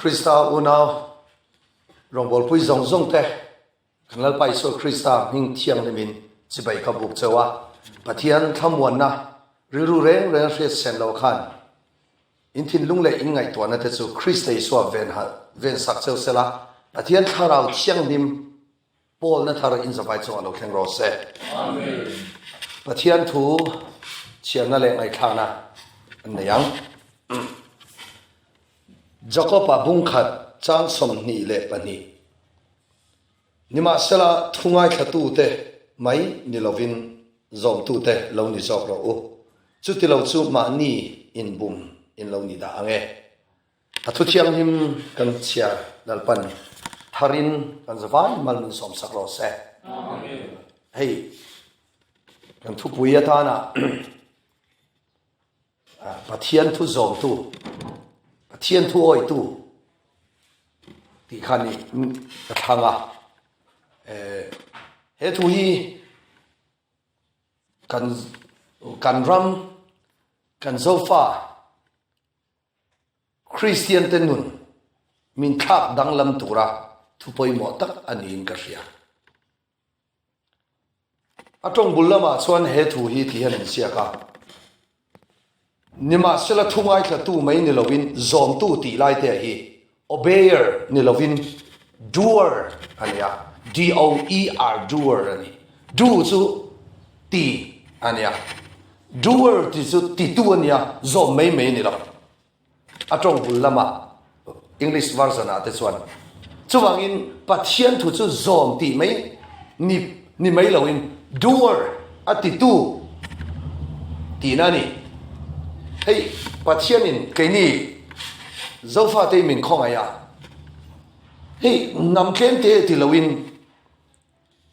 Krista unau rawngbawlpui zawng zawng te kan Lalpa Isua Krista hming thianghlimin chibai ka buk cheu a. Pathian thlamuanna rilru reng reng hriat sen lo khan in thinlung leh in ngaihtuahna te chu Krista Isua ven ven sak cheu sela Pathian thlarau thianghlim Pawlna thar in zavai chungah lo thleng rawh se. Pathian thu chhiarna leh ngaihthlakna an nei ang. Jakob-a bungkhat chang 22. Nimahsela thu ngaithlatute mai ni lovin zawmtute lo ni zawk rawh u. Chutilo chu mahni inbum in lo ni dah ang e. A thu thianghlim kan chhiar Lalpan tharin kan zavai mal min sawmsak rawh se. Hei kan thupui atana Pathian thu zawmtu, Pathian thu awitu tih kha ni ka thlang a. He thu hi kan kan ram kan zofa Kristian te nun min thlak danglam tura thu pawimawh tak a niin ka hria. A tawng bul lamah chuan he thu hi ti hian an ziak a, Nimahsela thu ngaithlatu mai ni lovin zawmtu tih lai te hi obeyer ni lovin doer a ni a, D-O-E-R, doer a ni. Do chu ti a ni a, Doer tih chu titu a nia, zawm mai mai a ni lo. A tawng bul lamah English version ah te chuan chuvangin Pathian thu chu zawm tih mai ni ni mai loin doer a titu tihna a ni. Hei Pathianin keini Zofate min khawngaih a, hei hnam tlemte ti loin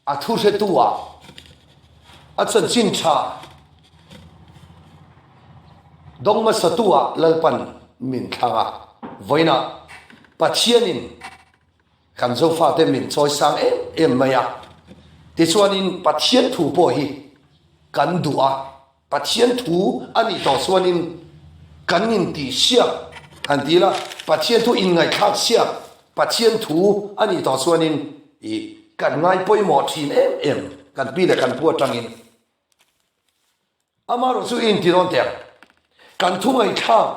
A thuhretu ah a chanchin tha dawng hmasatu ah Lalpan min thlang a, vawiinah Pathianin kan Zofate min chawisang em em mai a, tichuanin Pathian thu pawh hi kan duh a. Pathian thu a nih tawh chuanin kan intihsiak han ti ila, Pathian thu inngaihthlak siak Pathian thu a nih tawh chuanin i kan ngai pawimawh thin em em kan pi leh kan pu atangin. Amaherawh chu i inti dawn teh ang, kan thu ngaihthlak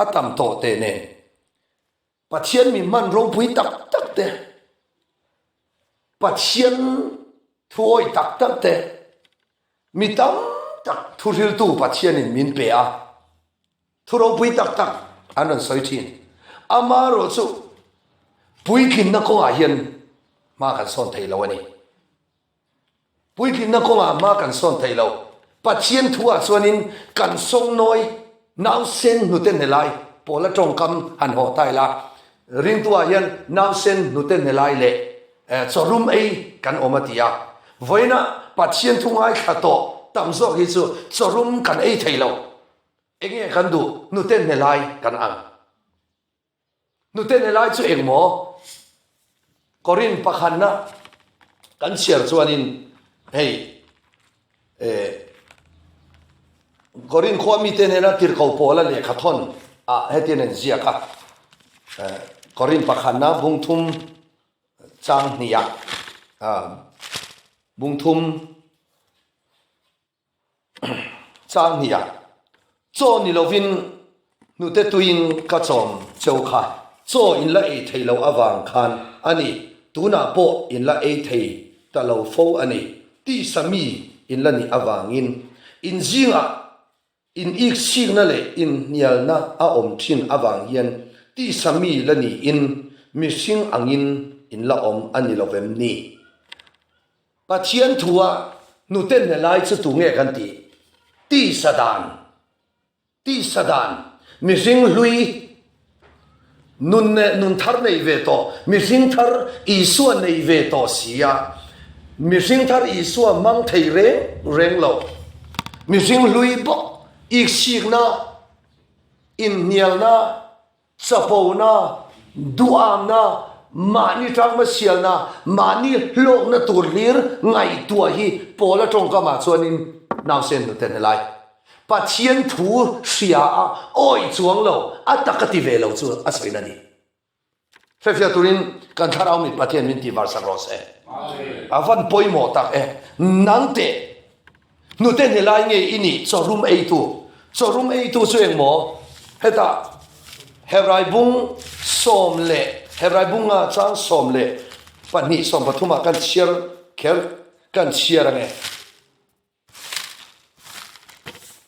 a tam tawh teh nen Pathian mi hman ropui tak tak te, Pathian thuawi tak tak te, mi tam tak thuhriltu Pathianin min pe a, thu ropui tak tak an rawn sawi thin. Amaherawh chu puitlinna kawngah hian hma kan sawn thei lo a ni. Puitlinna kawngah hma kan sawn thei lo. Pathian thuah chuanin kan sawngnawi nausen hnute hne lai pawla tawngkam han hawh ta ila, ringtuah hian nausen hnute hne lai leh chawrum ei kan awm a ti a. Vawiinah Pathian thu ngaithla tawh tam zawk hi chu chawrum kan ei thei lo. Enge kan duh hnute hne lai kan ang. Hnute ne lai chu engmaw? Korin pakhatna kan chhiar chuanin hei eh Korin khua mite hnena tirhko pawla lehkha thawn ah hetian an ziak a. Eh Korin pakhatna bungthum chang hnih ah bungthum Chang hnih ah chaw ni lovin hnute tuiin ka chawm cheu kha chaw in la ei thei lo avang khan a ni, tunah pawh in la ei thei ta lo fo a ni, tisa mi in la nih avangin in zingah in iksikna leh in hnialna a awm thin avang hian tisa mi la niin mihring angin in la awm a ni lovem ni? Pathian thua hnute hne lai chu tu nge kan tih? Tisa dan, tisa dan, mihring hlui, nun leh nun thar nei ve tawh, mihring thar Isua nei ve tawh si a, mihring thar Isua hmang thei reng reng lo, mihring hlui bawk iksikna, inhnialna, Chapona, duhamna, mahni tangma sialna, mahni hlawkna tur hlir ngaihtuah hi Paula tawngkamah chuanin nausen hnute helai Pathian thu hria a awi chuang lo, a tak a ti ve lo chu a sawi na ni. Hrefiah turin kan thlarau mit Pathian min tihvar sak rawh se. A van pawimawh tak e. Nang teh hnute hne lai nge i nih chawrum eitu. Chawrum eitu chu eng maw? Hetah Hebrai bung 14 Hebrai bunga chang 12 13 ah kan chhiar kher kan chhiar ange.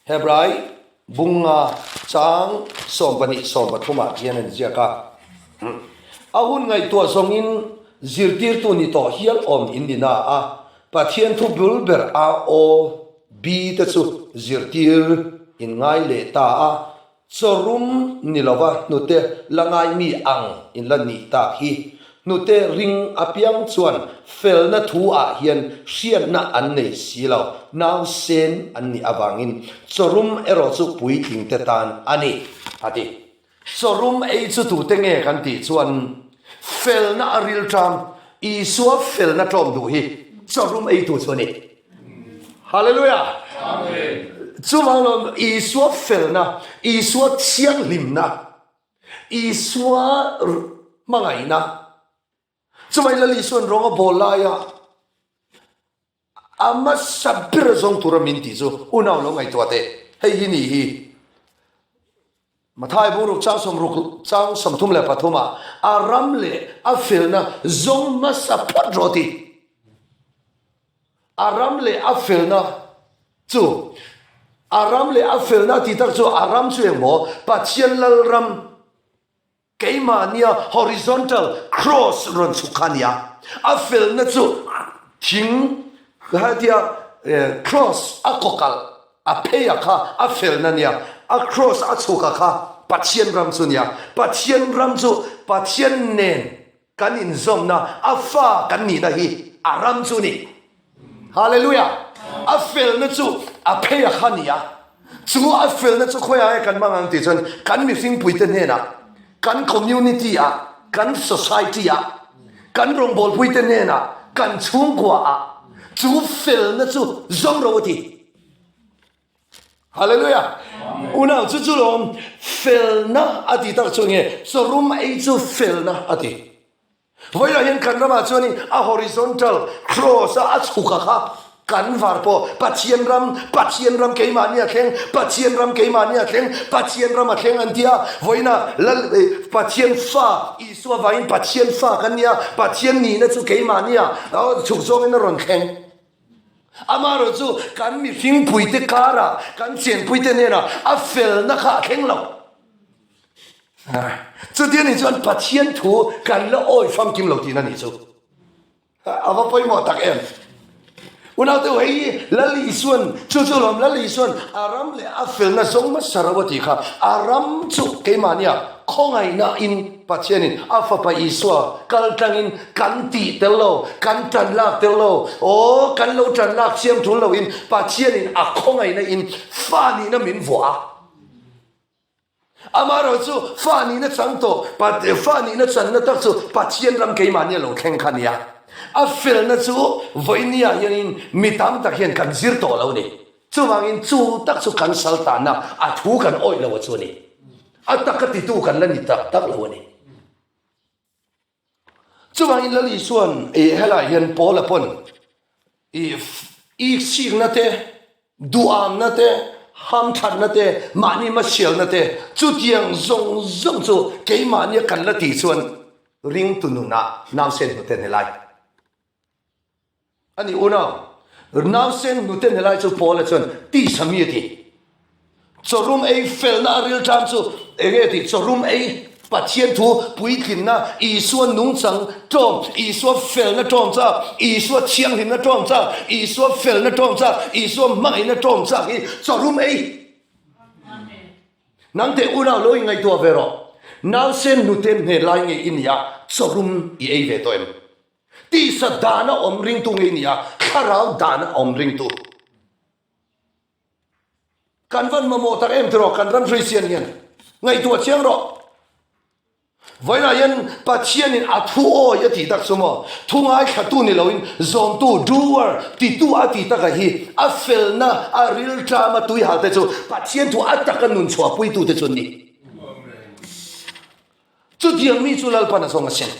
Hebrai bunga chang 12 13 ah hian an ziak a. A hun ngaihtuah zawngin zirtirtu ni tawh hial awm in ni na a, Pathian thu bul ber A aw B te chu zirtir in ngai leh ta a, Chawrum ni lova hnute la ngaimi ang in la nih tak hi. Hnute ring apiang chuan felna thu ah hian hriatna an nei si lo, nausen an nih avangin chawrum erawh chu puitling te tan a ni, a ti. Chawrum ei chu tute nge kan tih chuan felna a rilṭam, Isua felna ṭawm duh hi chawrum eitu chu a ni. Hallelujah! Chuvang lo Isua felna, Isua thianghlimna, Isua hmangaihna. Chuvang Lal Isuan rawng a bawl laia a hmasa ber zawng tura min tih chu unau lo ngaihtuah teh. Hei hi ni hi. Mathai bungruk chang sawmruk chang 33 ah a ram leh a felna zawng hmasa phawt rawh ti. A ram leh a felna chu a ram leh a felna tih tak chu a ram chu engmaw Pathian lal ram Keimahnia horizontal cross rawn chhuk kha a nia. A felna chu thing hetia cross a kawkalh a phei a kha a felna nia. A cross a chhuk a kha Pathian ram chu nia. Pathian ram chu Pathian nen kan inzawmna a fa kan nihna hi a ram chu ni. Hallelujah! A felna chu a phei a kha nia. Chu a felna chu khawiah nge kan hmang ang tih chuan kan mihringpuite hnenah, kan community ah, kan society ah, kan rawngbawlpuite hnenah, kan chhungkua ah chu felna chu zawng ro a ti. Hallelujah! Unau chu chu lawm felna a ti tak chu nge chawrum ei chu felna a ti. Vawilah hian kan ramah chuanin a horizontal cross a a chhuk a kha kan var pawh Pathian ram, Pathian ram keimahni a thleng, Pathian ram keimahni a thleng, Pathian ram a thleng an ti a. Vawiinah Lal Pathian fa Isua vangin Pathian fa kan nia, Pathian nihna chu keimahni a chhuk zawngin a rawn thleng. Amaherawh chu kan mihringpuite karah, kan chenpuite hnenah a felna kha a thleng lo. Chuti anih chuan Pathian thu kan la awi famkim lo tihna nih chu. A va pawimawh tak em. Unaute u hei Lal Isuan chu chu lawm Lal Isuan a ram leh a felna zawng hmasa ro a tih kha a ram chu keimahnia khawngaihna in Pathianin a fapa Isua kal tlangin kan tih tel lo kan tan lak tel lo aw kan lo tan lak siam thul loin Pathianin a khawngaihna in fa nihna min vuah a. Amaherawh chu fa nihna chang tawh, fa nihna channa tak chu Pathian ram keimahni a lo thleng kha a nia. A felna chu vawinia hianin mi tam tak hian kan zir tawh lo a ni. Chuvangin chu tak chu kan sal tanna a thu kan awih lo a chu a ni. A taka titu kan la ni tak tak lo a ni. Chuvangin Lal Isuan i helai hian Paula pawn i iksikna te, duhamna te, hamthatna te, mahni hmasialna te, chutiang zawng zawng chu keimahnia kan la tih chuan ringtu nunah nausen hnute helai A ni unau, nausen hnute ni lai chu Paula chuan tisa mi a ti. Chawrum ei felna a rilṭam chu eng nge tih? Chawrum ei Pathian thu puitlinna, Isua nungchang ṭawm, Isua felna ṭawm chak, Isua thianghlimna ṭawm chak, Isua felna ṭawm chak, Isua hmangaihna ṭawm chak hi chawrum ei. Nang teh unau lo inngaihtuah ve rawh. Nausen hnute hne lai nge i nia, chawrum i ei ve tawh em? Tisa dana awm ringtu ngei nia, thlarau dana awm ringtu. Kan van mamawh tak em tiraw kan ram Christian hian ngaihtuah chiang rawh. Vawiinah hian Pathianin a thu awi a tih tak chu maw, thu ngaithlatu ni loin zawmtu, doer, titu a tih taka hi a felna, a rilṭam, a tuihal te chu Pathian thu a taka nun chhuahpuitute chu an ni. Chutiang mi chu Lalpan a zawng asin.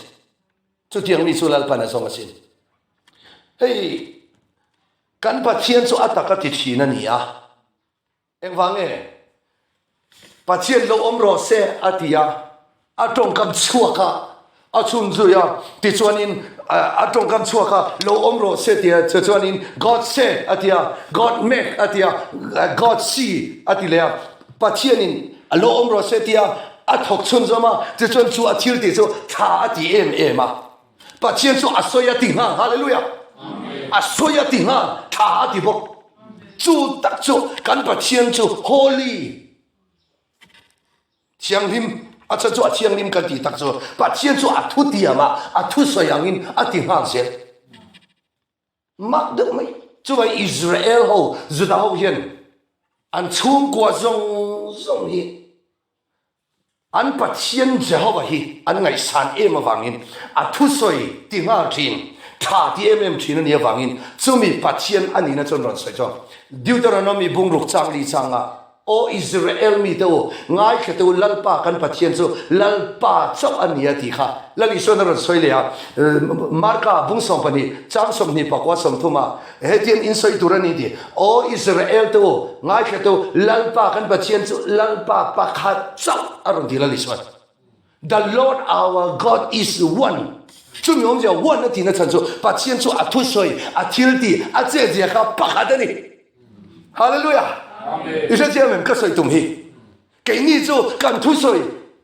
Chutiang mi chu Lalpan a zawng asin. Hei, kan Pathian chu a tak a ti thin a ni a. Engvang nge? Pathian lo awm rawh se a ti a, a tawngkam chhuak a, a chhun zui a, tichuanin a tawngkam chhuak a, lo awm rawh se tia tichuanin God said a ti a, God make a ti a, God see a ti leh a, Pathianin a lo awm rawh se tia a thawk chhunzawm a, tichuan chu a thil tih chu tha a ti em em a. Pathian chu a sawi a ti nghal, Hallelujah! A sawi a ti nghal, tha a ti bawk. Chu tak chu kan Pathian chu Holy, Thianghlim, a chhan chu a thianghlim kan tih tak chu Pathian chu a thu tiam a, a thusawi angin a ti nghal zel. Mak deuh mai. Chuvai Israel ho, Juda ho hian an chhungkua zawng zawng hi an Pathian Jehova hi an ngaihsan em avangin a thusawi ti nghal thin, tha ti em em thin a nih avangin chumi Pathian a nihna chuan rawn sawi chu Deuteronomy bungruk chang li changa Aw Israel mite u, ngaithla te u, Lalpa kan Pathian chu Lalpa chauh a ni a tih kha Lal Isuan a rawn sawi leh a. Marka bung 12, chang 24 30 ah hetiang in sawi tur a ni tih, Aw Israel te u, ngaithla te u, Lalpa kan Pathian chu Lalpa pakhat chauh a rawn ti Lal Isuan. The Lord our God is one. Chumi awmzia one a tihna chhan chu Pathian chu a thusawi, a thiltih, a chetzia kha pakhat a ni. Hallelujah! I hre chiang em ka sawi tum hi? Keini chu kan thusawi,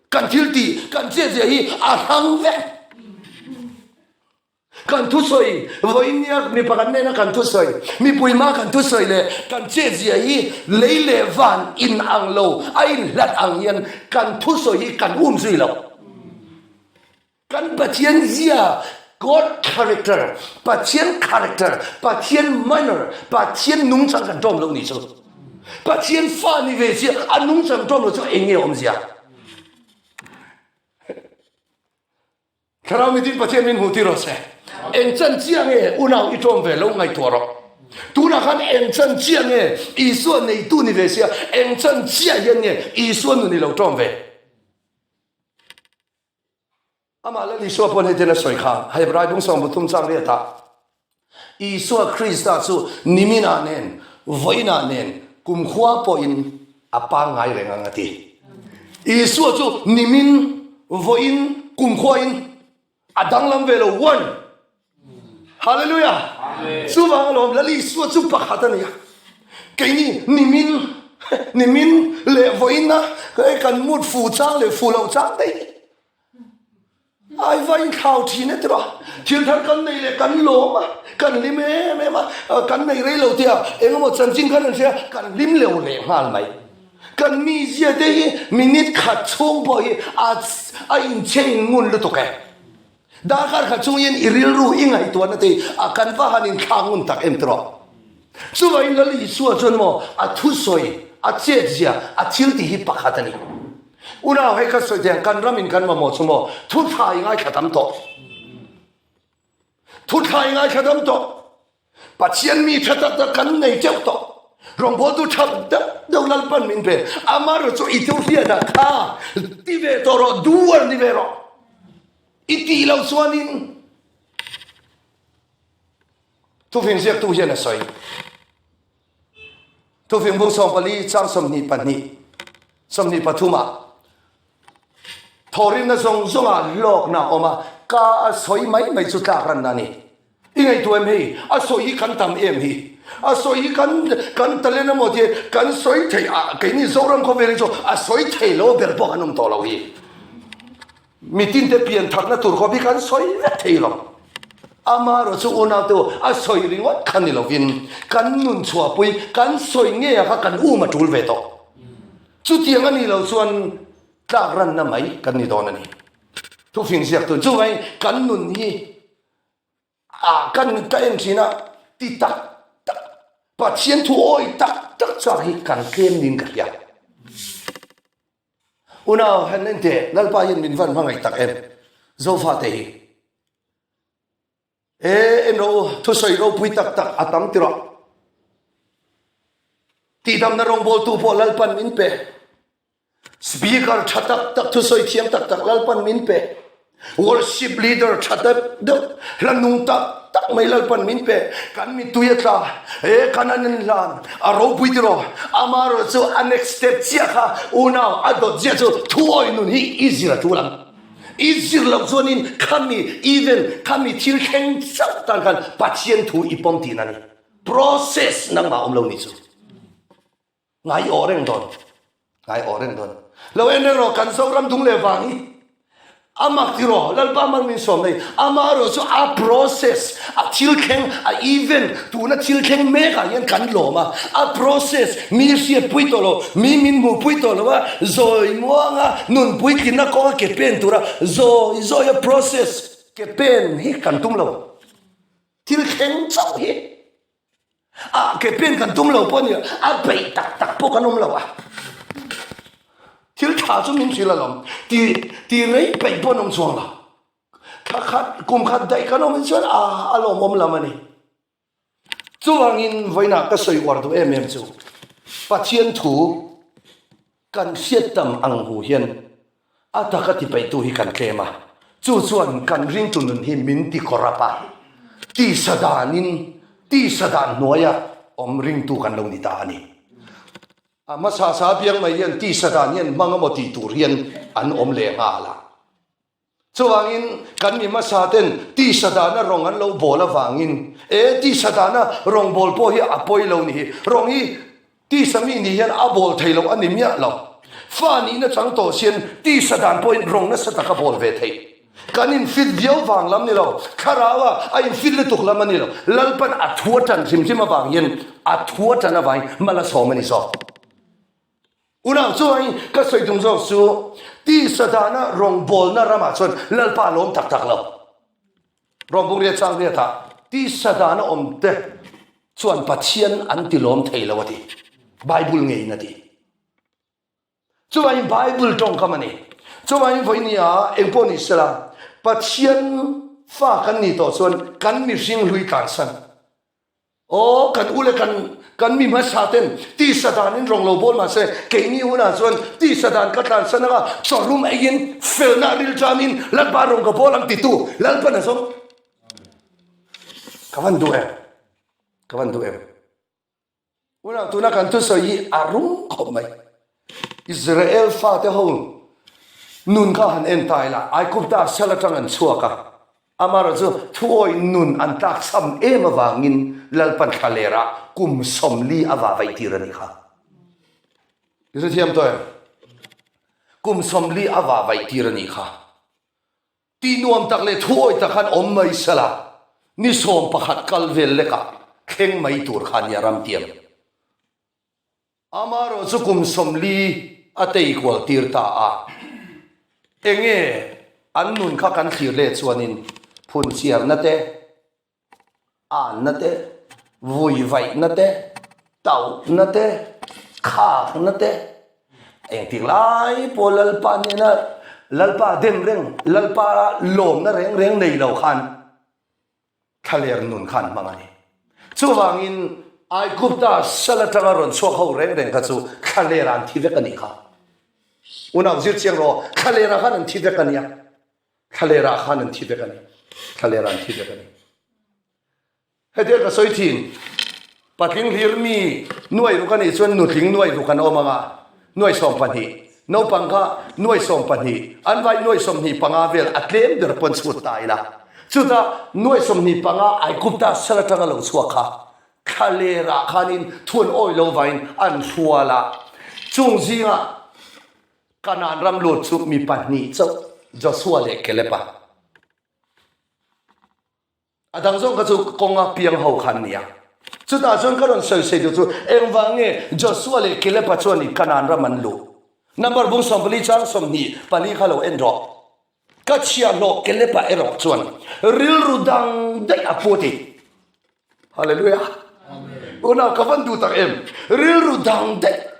kan thiltih, kan chetzia hi a hrang vek. Kan thusawi, vawinia mi pakhat nena kan thusawi, mipui hmaa kan thusawi leh kan chetzia hi lei leh van in ang lo, a inhlat ang hian kan thusawi hi kan um zui lo. Kan Pathian zia, God character, Pathian character, Pathian manner, Pathian nungchang kan ṭawm lo nih chu. Pathian fa ni ve sia a nungchang ṭawm lo chu eng nge awmzia? Thlarau mitin Pathian min hmuh tir rawh se. Eng chan chiah nge unau i ṭawm ve lo ngaihtuah rawh. Tunah khan eng chan chiah nge Isua neitu ni ve sia, eng chan chiah hian nge Isua nun i lo ṭawm ve. Amah Lal Isua pawn hetian a sawi kha, Hebrai bung sawm buthum chang riatah, Isua Krista chu niminah nen, vawiinah nen, kumkhua pawhin a pangngai reng ang a ti. Isua chu nimin, vawiin, kumkhuain a danglam ve lo. One! Hallelujah! Chuvang alawm Lal Isua chu pakhat a ni a. Keini nimin, nimin leh vawiina kan mut fu chang leh fu loh chang te hi Ai va inthlau thin e tira, thil thar kan nei leh kan lawm a, kan hlim em em a, kan nei rei lo tia engemaw chanchin khan an hria, kan hlim leu leh nghal mai. Kan mizia te hi minute khat chhung pawh hi a a inchhe in ngun lutuk e. Darkar khat chhung hian i rilru i ngaihtuahna te hi a kan va han inthlak ngun tak em tiraw. Chuvangin Lal Isua chuan maw a thusawi, a chetzia, a thiltih hi pakhat a ni. Unau hei ka sawi thei ang, kan ramin kan mamawh chu maw thuthla i ngaithla tam tawh. Thuthla i ngaithla tam tawh. Pathian mi tha tak tak kan nei teuh tawh. Rawngbawltu tha deuh deuh Lalpan min pe. Amaherawhchu i thu hriatah kha ti ve tawh rawh, dual ni ve rawh. I tih loh chuanin Thufing ziaktu hian a sawi. Thufing bung 14 chang 22, 23 ah thawhrimna zawng zawngah hlawkna a awm a, ka a sawi mai mai chu tlak ranna a ni. I ngaihtuah em hei? A sawi hi kan tam em hi? A sawi hi kan kan talent emaw tih kan sawi thei a, keini Zoram khawvel hi chu a sawi thei lo ber pawh kan awm tawh lo hi. Mitinte pian tharna tur khawp hi kan sawi vek thei lo. Amaherawh chu unaute u, a sawi ringawt kha ni lovin kan nun chhuahpui, kan sawi nge a kha kan um a tul ve tawh. Chutiang a nih loh chuan tlak ranna mai kan ni dawn a ni. Thufing ziak tun chuvangin kan nun hi a kan ka en thin a, ti tak tak, Pathian thu awi tak tak chak hi kan tlem niin ka hria. Unau han en teh, Lalpa hian min van hmangaih tak em? Zofate hi. E, en rawh u, thusawi ropui tak tak a tam ti rawh. Tihdamna rawngbawltu pawh Lalpan min pe. Speaker tha tak tak, thusawi thiam tak tak Lalpan min pe. Worship leader tha deuh deuh, hla nung tak tak mai Lalpan min pe. Kan mittui a tla, he kan an in hlan, a ropui tiraw? Amaherawh chu a next step chiah kha unau a dawt ziah chu thuawi nun hi i zir a tul ang. I zir loh chuanin khami event, khami thil thleng chauh tan khan Pathian thu i pawm tihna a ni. Process nangmah awm lo ni chu. Ngai awh reng dawn. Ngai awh reng dawn. Lo en reng rawh, kan Zoram dung leh vang hi a mak ti rawh, Lalpa mal min sawm nei. Amaherawh chu a process, a thil thleng, a event, tuna thil thleng mek ah hian kan lawm a. A process, mi hriatpui tawh lo, mi min hmuhpui tawh lo a, zawi muanga nun puitlinna kawnga ke pen tura zawi zawi a process ke pen hi kan tum lo. Thil thleng chauh hi. A ke pen kan tum lo pawh a ni a, a beih tak tak pawh kan awm lo a. Thil tha chu min hrilh alawm, ti ti rei peih pawh an awm chuang lo. Thla khat, kum khat daih kan awm hi chuan a a lawmawm lam a ni. Chuvangin vawiinah ka sawi uar duh em em chu Pathian thu Kan hriat tam ang hu hian a taka tipeihtu hi kan tlem a, chu chuan kan ringtu nun hi min ti kawrap a, tisa danin tisa dan hnuaia awm ringtu kan lo ni ta a ni. A hmasa sa piang mai hian tisa dan hian hmang emaw tih tur hian an awm leh nghal a. Chuvangin kan mi hmasa ten tisa dana rawng an lo bawl avangin e tisa dana rawng bawl pawh hi a pawi lo ni hi. Rawng hi tisa mi nih hian a bawl thei lo a ni miah lo. Fa nihna chang tawh sian tisa dan pawhin rawng nasa tak a bawl ve theih. Kan infit viau vang lam ni lo, thlaraua a infit lutuk lam a ni lo. Lalpan a thu a tan hrim hrim avang hian a thu a tan avangin mal a sawm a ni zawk. Unau chuan ka sawi tum zawk chu tisa dana rawngbawlna ramah chuan Lalpa a lawm tak tak lo. Rawngbawng riat chang riatah tisa dana awmte chuan Pathian an ti lawm thei lo a ti. Bible ngeiin a ti. Chuvangin Bible tawngkam a ni. Chuvangin vawinia engpawh ni sela Pathian fa kan nih tawh chuan kan mihring hlui tlansan. Aw, kan u leh kan kan mi hmasa ten tisa dan in rawng lo bawl mahse keini hunah chuan tisa dan ka tlansan anga chawrum eiin felna rilṭam in Lalpa rawng ka bawl ang titu Lalpan a zawng. Ka van duh em? Ka van duh em? Unau tuna kan thusawi hi a rum khawp mai. Israel fate ho nun kha han en ta ila, Aigupta sal atang an chhuak a, amaherawh chu thuawi nun an tlakchham em avangin Lalpan thlalerah kum 40 a vahvaih tir a nih kha. I hrethiam tawh em? Kum 40 a vahvaih tir a nih kha. Tih nuam tak leh thuawi tak khan awm mai sela, ni 11 kal vel lekah thleng mai tur kha nia ram tiam. Amaherawh chu kum 40 a tei kual tir ta a, enge an nun kha kan thlir leh chuanin phunchiarna te, Anna te, vuivaihna te, tauhna te, khakna te, engtik lai pawh Lalpa hnena Lalpa dem reng, Lalpa lawmna reng reng nei lo khan thlaler nun khan hmang a ni. Chuvangin Aigupta sal atanga rawn chhuak ho reng reng kha chu thlaler an thi vek a nih kha. Unau zir chiang rawh, thlalerah khan an thi vek a nia. Thlaler ah khan an thi vek a ni. Thlaler ah an thi vek a ni. Hetia ka sawi thin, patling hlir mi nuai ruk a nih chuan nutling nuai ruk an awm ang a, nuai 12, naupang kha nuai 12, an vai nuai 25 vel a tlem ber pawn chhut ta ila. Chutah nuai 25 Aigupta sal atanga lo chhuak kha thlaler ah khanin thu an awi lo vangin an hrual a, chung zingah Kanaan ram lut chu mi pahnih chauh, Joshua leh Caleb-a. A dang zawng kha chu kawnga piang ho kha an ni a. Chutah chuan ka rawn sawi sawi duh chu engvang nge Joshua leh Caleb-a chuan i Kanaan ram an luh? Number bung 14 chang 24 kha lo en rawh. Ka chhiahhlawh Caleb-a erawh chuan rilru dang daih a pu a ti. Hallelujah. Unau ka van duh tak em. Rilru dang daih.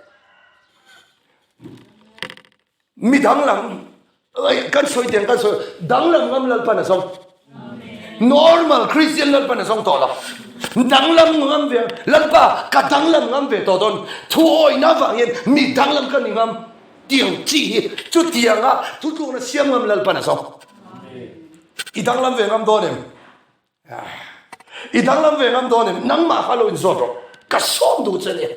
Mi danglam kan sawi tiang kan sawi danglam ngam Lalpan a zawng. Normal Christian Lalpan a zawng tawh lo. Danglam ngam ve Lalpa ka danglam ngam ve tawh dawn. Thu awihna vang hian mi danglam ka ni ngam. Tiang chi hi chutianga thutlukna siam ngam Lalpan a zawng. I danglam ve ngam dawn em? I danglam ve ngam dawn em? Nangmah kha lo inzawt rawh. Ka sawm duh che nia.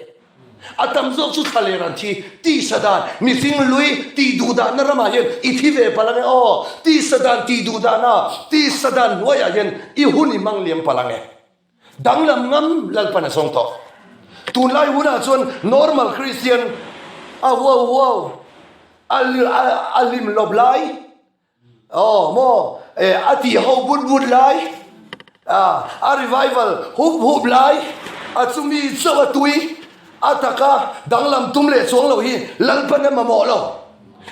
A tam zawk chu thla ler an thi. Tisa dan, mihring lui tih duh dahna ramah hian i thi ve palh ange aw. Tisa dan tih duh dahna, tisa dan hnuaiah hian i hun i hmang liam palh ange. Danglam ngam Lalpan a zawng tawh. Tunlai hunah chuan normal Christian a huau huau, a hlim lawp lai, Aw maw e a tih ho but but lai a a revival hup hup lai a chumi chauh a tui a taka danglam tum leh chuang lo hi Lalpan a mamawh lo.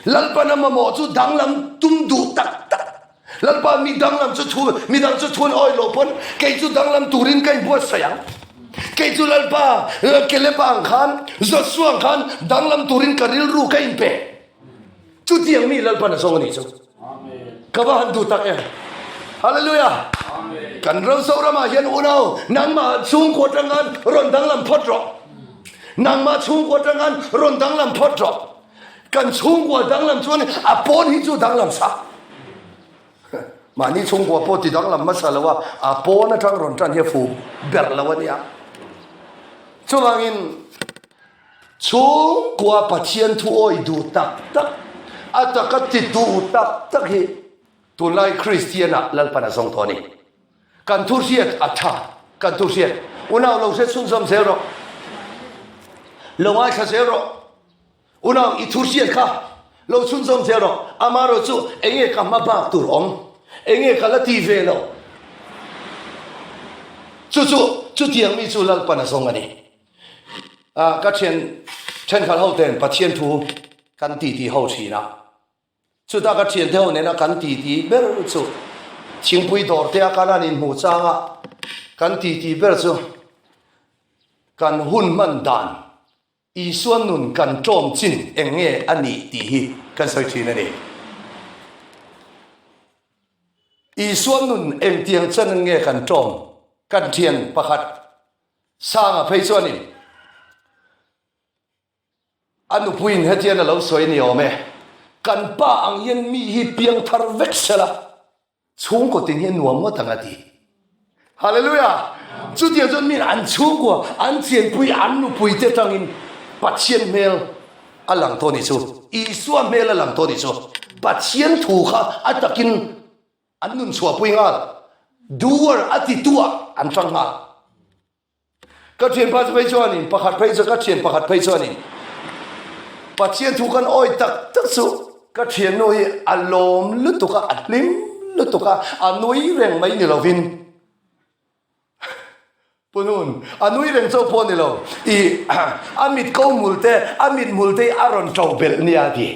Lalpan a mamawh chu danglam tum duh tak tak. Lalpa mi danglam chu thu mi dang chu thun awi loh pawn kei chu danglam turin ka inbuatsaih ang. Kei chu Lalpa Kelepa ang khan Joshua ang khan danglam turin ka rilru ka inpe. Chutiang mi Lalpan a zawng a nih chu. Ka va han duh tak em. Hallelujah. Kan ram Zoramah hian unau nangmah chhungkua atang khan rawn danglam phawt rawh. Nangmah chhungkua atang khan rawn danglam phawt rawh. Kan chhungkua danglam chuan a pawn hi chu danglam sa. Mahni chhungkua pawh ti danglam hmasa lo a, a pawn atang rawn tan hi a fu ber lo a nia. Chuvangin Chhungkua Pathian thu awi duh tak tak, a taka ti duh tak tak hi tunlai Kristian-ah Lalpan a zawng tawh a ni. Kan thu hriat a tha, kan thu hriat. Unau lo hre chhunzawm zel rawh. Lo ngaithla zel rawh. Unau i thu hriat kha lo chhunzawm zel rawh. Amaherawh chu enge ka hma bak tur awm? Enge ka la ti ve lo? Chu chu chutiang mi chu Lalpan a zawng a ni. Ah, ka thian thenkhat ho ten Pathian thu kan ti ti ho thin a. Chuta ka thian te ho nena kan ti ti ber chu thingpui dawr te a kan han inhmuh chang a, kan ti ti ber chu kan hun hman dan Isua nun kan ṭawm chin eng nge a nih tih hi kan sawi thin a ni. Isua nun engtiang chan nge kan ṭawm? Kan thian pakhat Sanga phei chuanin a nupuiin hetian a lo sawi ni awm e, Kan pa ang hian mi hi piang thar vek sela, chhungkaw tin hi a nuam ngawt ang a ti. Hallelujah! Chutiang chuan miin an chhungkua, an chianpui, an nupuite atangin Pathian hmel a lang tawh a nih chu. Isua hmel a lang tawh a nih chu. Pathian thu kha a takin An nun chhuahpui nghal. Doer a ti tuah an hrang nghal. Ka thianpa chu phei chuanin, pakhat phei chu ka thian pakhat phei chuanin Pathian thu kan awi tak tak chu ka thiannu hi a lawm lutuk a, a hlim lutuk a, a nui reng mai ni lovin Punun, a nui reng chauh pawh ni lo, i a mit ko hmul te, a mit hmul te hi a rawn ṭo belh nia a ti.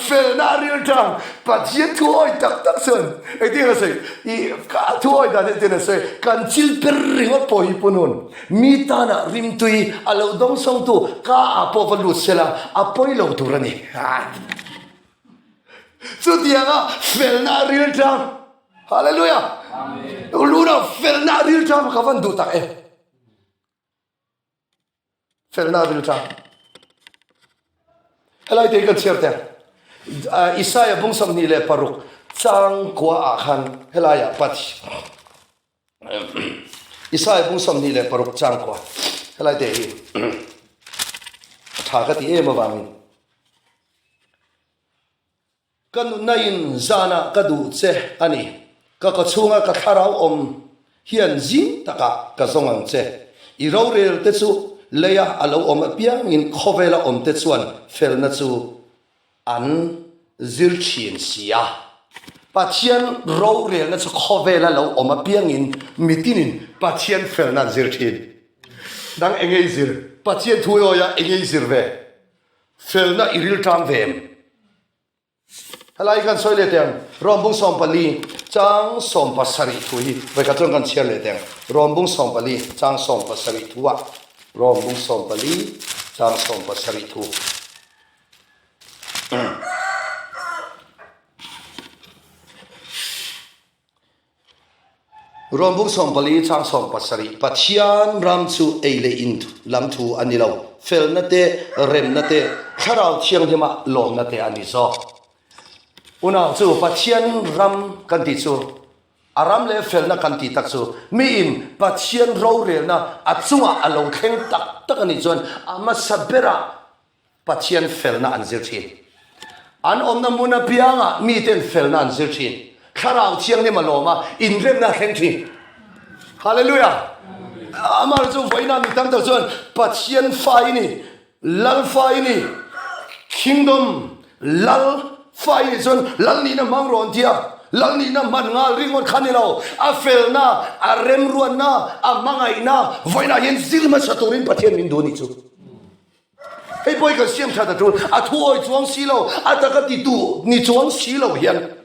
Felna a ril tang, Pathian thu awi tak tak chuan engtin a sawi? I a thu awi dan engtin a sawi? Kan chil ber ringawt pawh hi Punun, mi tana rimtui a lo dawngsawngtu ka ah pawh va lut sela a pawi lo tur a ni. Chutianga felna a ril tang. Hallelujah! Luna felna a ril tang ka van duh tak em. Felna a ril tang. Helai te kan chhiar teh. Isaiah bung 26 chang kua ah khan helai ah pat Isaiah bung 26 chang kua helai te hi tha ka ti em awangin Ka nunna in zanah ka duh che a ni. Ka kawchhunga ka thlarau awm hian zing takah ka zawng ang che. I rorel te chu leia a lo awm apiangin khawvela awm te chuan felna chu an zir thin si a. Pathian rorelna chu khawvela lo awm apiangin mitinin Pathian felna an zir thin. Dang enge i zir? Pathian thu awia enge i zir ve? Felna i ril tang ve em? Helai kan sawi leh teh ang, Rawmbung 14 chang 17 thu hi vawikhat chuan kan chhiar leh teh ang. Rawmbung 14 chang 17 thu ah, Rawmbung 14 chang 17 thu. Rawmbung 14 chang 17 Pathian ram chu ei leh in lam thu a ni lo. Felna te, remna te, Thlarau Thianghlima lawmna te a ni zawk. Unau chu Pathian ram kan tih chu, a ram leh felna kan tih tak chu, miin Pathian rorelna a chungah a lo thleng tak tak a nih chuan a hmasa berah Pathian felna an zir thin. An awmna hmun apiangah miten felna an zir thin. Thlarau Thianghlim a lawm a, inremna a thleng thin. Hallelujah! Amah chu vawiinah mi tam tak chuan Pathian fa i ni, Lal fa i ni, Kingdom Lal fa i nih chuan Lal nihna hmang rawh an ti a. Lal nihna hman nghal ringawt kha ni lo, a felna, a remruatna, a hmangaihna vawiinah hian zir hmasa turin Pathian min duh a nih chu. Hei pawh hi kan siam that a tul, a thu awi chuang si lo, a taka ti tu ni chuang si lo hian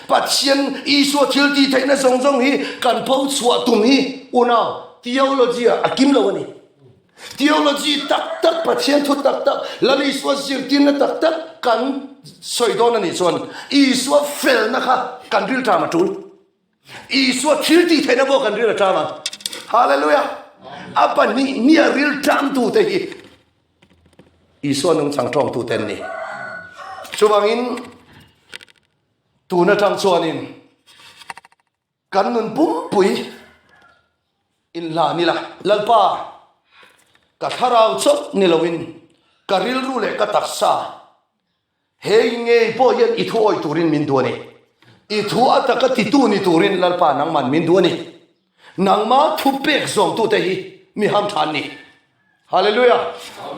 Pathian Isua thil tih theihna zawng zawng hi kan pho chhuah tum hi unau theology ah a kim lo a ni. Theology tak tak, Pathian thu tak tak, Lal Isua zirtirna tak tak kan sawi dawn a nih chuan Isua felna kha kan rilṭam a tul. Isua thil tih theihna pawh kan ril a ṭam a. Hallelujah! A pahnih hnia ril ṭamtute hi Isua nungchang ṭawngtute an ni. Chuvangin tun aṭang chuanin kan nun pumpui inhlan ila, Lalpa, ka thlarau chauh ni loin ka rilru leh ka taksa Hei ngei pawh hian i thu awi turin min duh a ni. I thu a taka titu ni turin Lalpa nangman min duh a ni. Nangma thu pek zawmtute hi mi hamtha an ni. Hallelujah!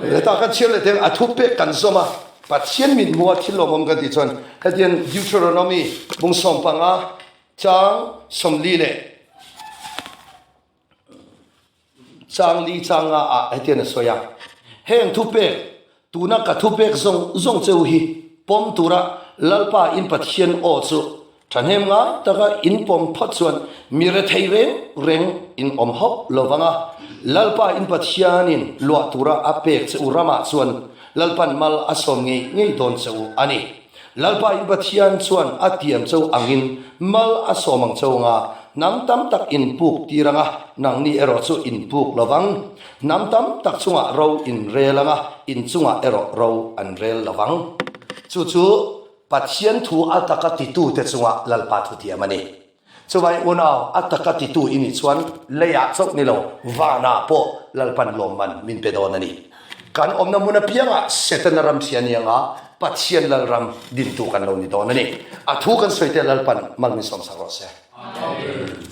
Heta kan chhiar leh thei ang, a thu pek kan zawm a, Pathian min hmu a thil lawmawm kan tih chuan hetiang Deuteronomy bung 15 chang 40 leh Chang li chang nga ah hetian a sawi a, Heng thupek, tuna ka thupek zawng zawng che u hi pawm tura Lalpa in Pathian aw chu thahnem ngai taka in pawm phawt chuan mi rethei reng reng in awm hauh lo vang a, Lalpa in Pathianin luah tura a pek che u ramah chuan Lalpan mal a sawm ngei ngei dawn che u a ni. Lalpa in Pathian chuan a tiam cho angin mal a sawm ang cho anga, hnam tam tak in puk tir anga, nangni erawh chu in puk lo vang. Hnam tam tak chungah ro in rel anga, in chungah erawh ro an rel lo vang. Chu chu Pathian thu a taka titute chunga Lalpa thutiam a ni. Chuvai unau a taka titu i nih chuan leiah chauh ni lo, vanah pawh Lalpan lawmman min pe dawn a ni. Kan awmna hmun apiangah Setana ram thli a ni anga Pathian Lalram dintu kan lo ni dawn a ni. A thu kan sawi te Lalpan mal min sawmsak rawh se. Amen.